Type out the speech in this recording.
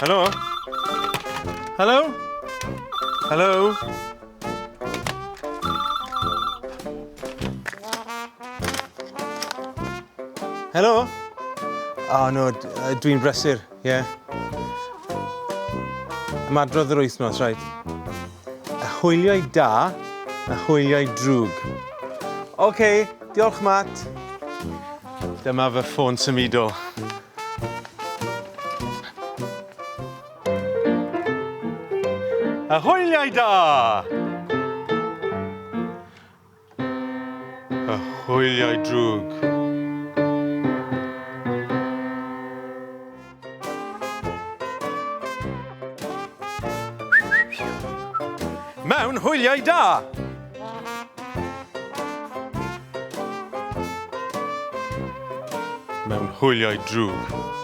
Helo? Helo? Helo? Helo? Oh no, dwi'n brysur, ie. Yeah. Ymadrodd yr wythnos, reit. Y hwyliau da, y hwyliau drwg. Oce, okay, diolch Matt. Dyma fy ffôn symudol. Y hwyliau da! Y hwyliau drwg. Mewn hwyliau da! Mewn hwyliau drwg.